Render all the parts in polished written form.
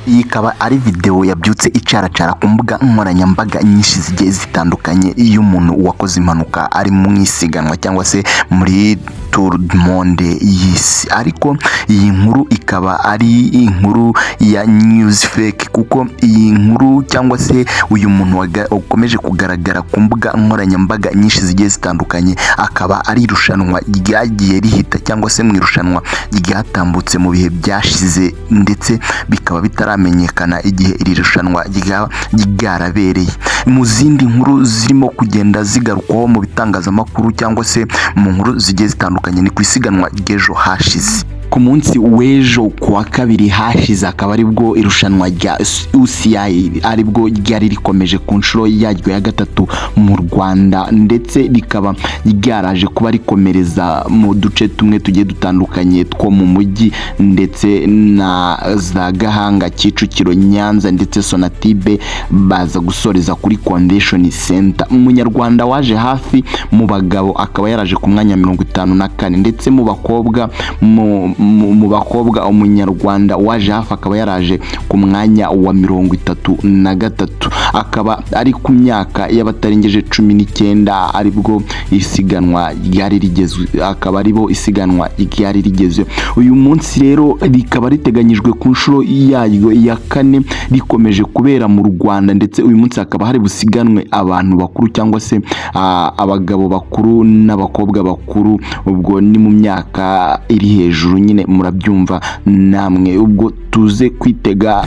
Iyi ikaba ari videwo yabyutse icaracara ku mbuga nkoranyambaga nyinshi zigiye zitandukanye, iyo umuntu wakoze impanuka ari mu isiganwa cyangwa se muri Tour du Monde y'isi. Ariko iyi nkuru ikaba ari inkuru ya news fake, kuko iyi nkuru cyangwa se uyu muntu ukomeje kugaragara ku mbuga nkoranyambaga nyinshi zigiye zitandukanye, akaba ari irushanwa ryagiye rihita cyangwa se mu irushanwa ryatambutse mu bihe byashize, ndetse bikaba bitaramenyekana igihe iri rushanwa ryaba ryarabereye. Mu zindi nkuru zirimo kugenda zigarukwaho mu bitangazamakuru cyangwa se mu nkuru zigiye zitandukanye, ni ku isiganwa ry'ejo hashize. Ku munsi w'ejo ku wa kabiri hashize, akaba aribwo irushanwa rya UCI aribwo ryari rikomeje ku nshuro yaryo ya gatatu mu Rwanda, ndetse rikaba ryaraje kuba rikomereza mu duce tumwe tugiye dutandukanye two mu mujyi, ndetse na za Gahanga, Kicukiro, Nyanza ndetse Sonatube, baza gusoreza kuri Convention Center. Umunyarwanda waje hafi mu bagabo akaba yaraje ku mwanya 54, ndetse mu bakobwa umunyarwanda waje hafi akaba yaraje ku mwanya wa 33, akaba ari ku myaka y'abatarengeje 19, aribwo isiganwa ryari rigezwe, akaba aribo isiganwa ryari rigeze. Uyu munsi rero rikaba riteganyijwe ku nshuro yaryo ya kane rikomeje kubera mu Rwanda, ndetse uyu munsi hakaba hari busiganwe abantu bakuru cyangwa se abagabo bakuru n'abakobwa bakuru. Ubwo ni mu myaka iri hejuru nyine, murabyumva namwe. Ubwo tuze kwitega.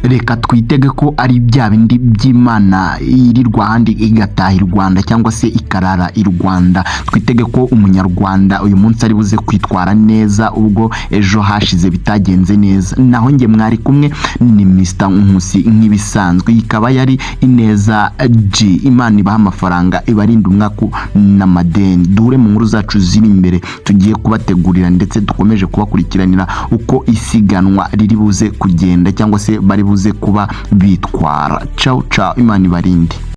Reka twitege ko ari bya bindi by'Imana irirwa ahandi igataha i Rwanda cyangwa se ikarara i Rwanda. Twitege ko umunyarwanda uyu munsi ari buze kwitwara neza ubwo ejo hashize bitagenze neza. Naho njye mwari kumwe ni Mr Nkusi nk'ibisanzwe, ikaba yari Ineza G. Imana ibaha amafaranga, ibarinda umwaku n'amadeni. Duhure mu nkuru zacu ziri imbere tugiye kubategurira, ndetse dukomeje kubakurikiranira uko isiganwa riri buze kugenda cyangwa se bari buze kuba bitwara. Ciao ciao, Imana ibarinde.